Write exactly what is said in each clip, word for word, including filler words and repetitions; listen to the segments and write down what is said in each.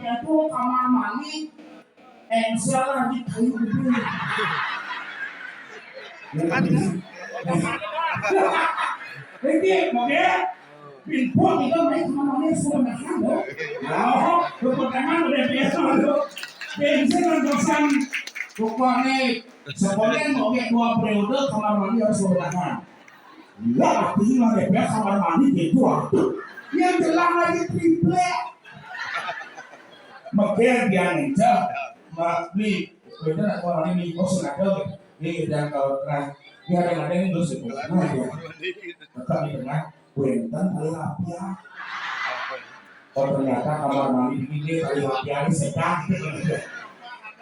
Itu kamar mandi, engsel lagi kayu gedé. Ini, oke? Pinpun itu naik kamar mandi sudah makan, loh. Oh, lu pertama udah biasa, loh. Bensin kan dosan. Pokoknya, sebenarnya mau kayak dua periode kamar mandi harus sudah makan. Iya, artinya mah D P R kamar mandi gitu, ah. Yang jelas aja triplek. Meger dia ngencel. Mak, beli. Bener, aku orang ini, oh, sengaja, gitu. Ini yang kalau terang. Dia ada yang ada yang terus, gitu. Nah, ya. Tetap di tengah. Wénten tali rapian. Oh, ternyata kamar mandi ini tali rapian sedang.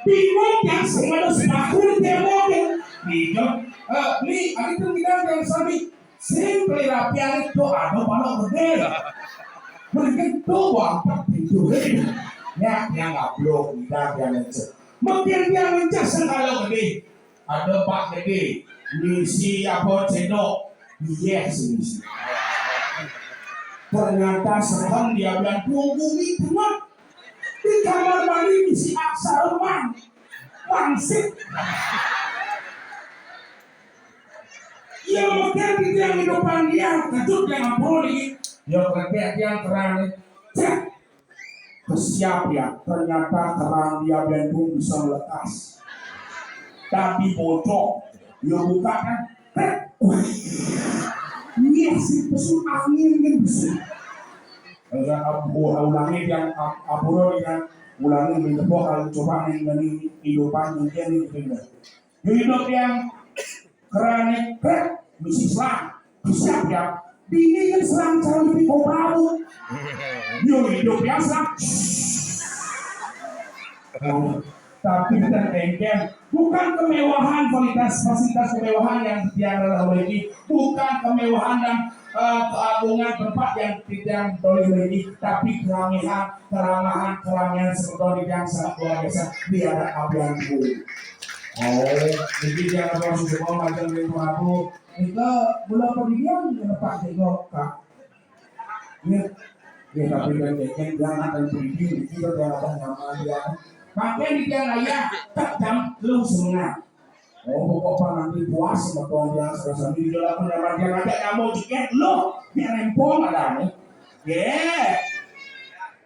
Bingung kan, semua udah sepaku di tembok, ya. Gitu. Eh, nih, ada tuh kita yang sami. Sing tali rapian itu ada pala gedé. Mungkin tuh waktu itu. Ya, yang nggak belum, kita yang ngecek. Mungkin dia ngecek segala gedé. Ada Pak Gede, misi apa cedok? Iya, sih, misi. Ternyata serem dia bilang, "Tunggu di tengah." Di kamar mandi misi aksara mang. Wangsit. Iya, mungkin di tiang hidupan dia, kejut dia ngampuni. Ya, kerja tiang terang. Cek. Kesiap ya, ternyata kerang dia bendung bisa melekas. Tapi bocor, dia buka kan, tek, wih. Iya sih, pesun angin kan bisa. Enggak, abu, ulangi yang ap-, apuro kan, ulangi menjebok kalau coba nih, dari kehidupan mungkin gitu. Hidup yang kerane, krek, misi selang. Siap ya. Dini kan selang calon di Prabu. Yo, hidup biasa. Oh, tapi kita kengken. Bukan kemewahan, kualitas, fasilitas kemewahan yang diandalkan oleh ini. Bukan kemewahan dan, eh, keagungan tempat yang tidak boleh ini. Tapi keramihan, keramahan, keramihan sebetulnya yang sangat luar biasa di adat Abianku. Oh, jadi dia akan langsung semua macam dari Prabu. Itu bulan pendidikan yang tempat tengok, Kak. Iya. Iya, tapi kan kayaknya dia anak yang pendidik, itu dia ada nyaman dia. Pakai di dia ayah, tak jam lu semangat. Oh, pokok pan nanti puas sama tuan dia, serasa di dalam pendapat dia, nanti kamu tiket lu, dia rempong ada nih. Ye.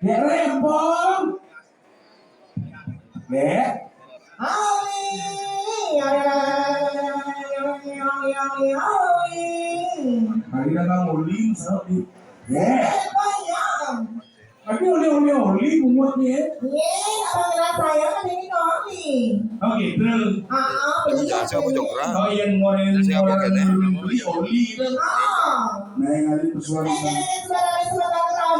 Dia rempong. Ye. Oli, oli, oli, oli, oli, oli. Tadi datang Oli, misalnya di. Ye. Eh, banyak. Tapi oli, oli, oli, bungut ye. Ye, apa ngerasa ya, kan ini oli. Oh, gitu. Ah, ah, beli. Jangan siapa jongkrak. Oh, yang ngoren, jangan siapa ngoren kan, ya? Oli, oli itu. Ah. Nah, yang ada pesuan. Eh, eh, eh, sebentar, sebentar, sebentar.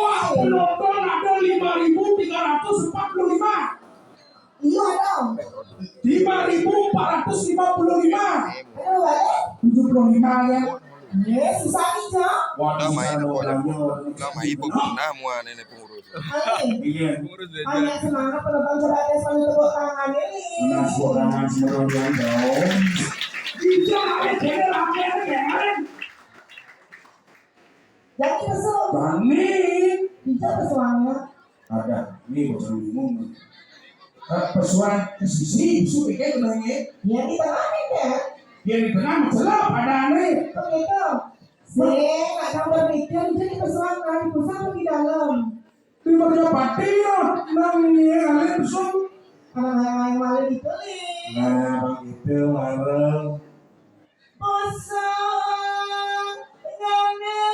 Wah, penonton ada lima ribu tiga ratus empat puluh lima. Iya dong. Lima ribu empat ratus lima puluh lima. Aduh, balik. Tujuh puluh lima ya. Ye, susah nih, Cok. Waduh, susah dong, pokoknya. Lama ibu pernah mua nenek pengurus. Amin. Iya. Banyak semangat penonton, coba ada sekali tepuk tangan ini. Nah, tepuk tangan semua dong. Iya, ada keren, keren. Jadi pesu. Bani. Bisa pesuannya. Ada, ini bocah bingung. Eh, pesuan ke sisi, bisu pikir nanya. Ya, di tengah nih, ya. Ya, di tengah, celap, ada aneh. Begitu. Saya nggak tahu berpikir, jadi pesuan lagi pusat atau di dalam? Di Merjapati ya, nang ini kali pesuan. Karena yang lain malah dibeli. Nah, begitu, bareng. Pusat, ngangen.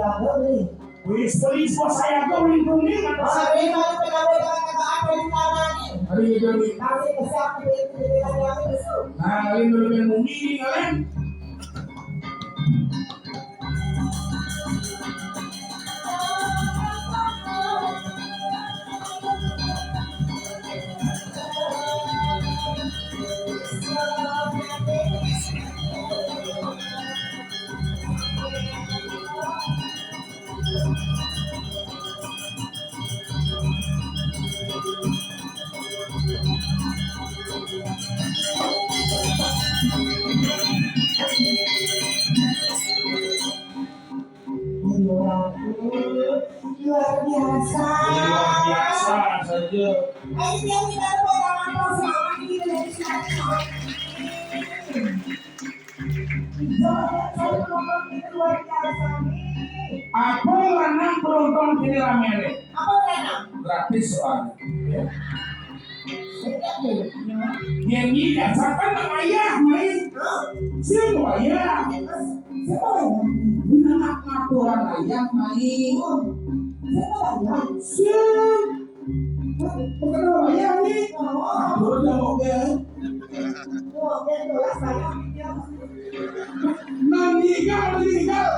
Saya beli. Wis, wis, wis, saya go lindungi, kata saya. Hari ini pegawai dengan kata apa di tangan ini? Hari ini dulu. Kasih ke siapa itu? Nah, ini dulu yang mumi ini, kalian. Luar biasa. Luar biasa saja. Ayo, dia tidak ada pengalaman selama ini dari siapa? Coba, coba, coba, itu luar biasa nih. Apa lanang penonton ini rame nih? Apa lanang? Gratis soalnya. Ya. Nyanyi dasar kan nang ayah, main. Hah? Siapa ayah? Siapa ayah? Ini anak aturan ayah, main. Siapa ayah? Siapa? Bukan ayah nih. Oh. Aduh, udah mau, ya. Oh, oke, jelas, ayah. Nang tinggal, nang tinggal.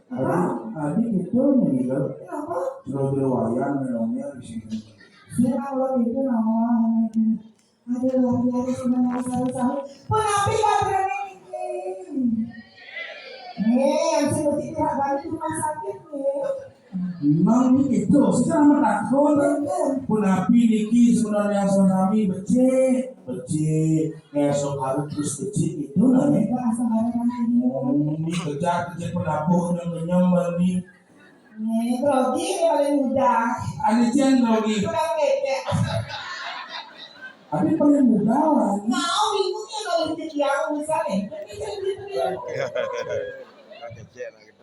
Apa? Adi itu meninggal. Kenapa? Jero-jero wayang nenongnya di sini. Siapa itu nama? Aduh, luar biasa, sebenarnya saru-saru. Penapi gak berani niki. Nih, yang seperti pihak balik rumah sakit nih. Memang begitu, secara menakut. Bener. Penapi niki sebenarnya sami becik, becik, ngesok hari terus becik itu namanya. Enggak, asal ada lagi. Hmm, dikejar kejar penabuh yang kenyang bani. Nih, grogi ini paling mudah. Ada cian grogi. Kurang kecek. Tapi paling mudah lah. Mau minggu ya kalau cek yang misalnya. Tapi saya beli beli.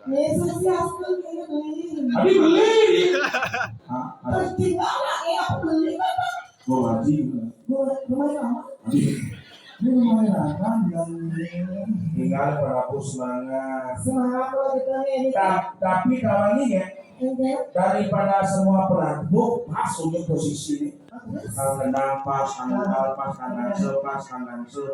Nih, sukses tuh ini beli. Tapi beli. Ah, ada. Terus gimana ya, aku beli apa? Gua ngaji. Gua lumayan lama. Ngaji. Ini lumayan lama, bilang ini. Tinggal penabuh semangat. Semangat kalau gitu nih, ini. Ta-, tapi kalau ini ya, iya. Daripada semua penabuh, pas untuk posisi ini. Oh, terus? Kalau kenal pas, kalau kenal pas, kanan se, pas, kanan se.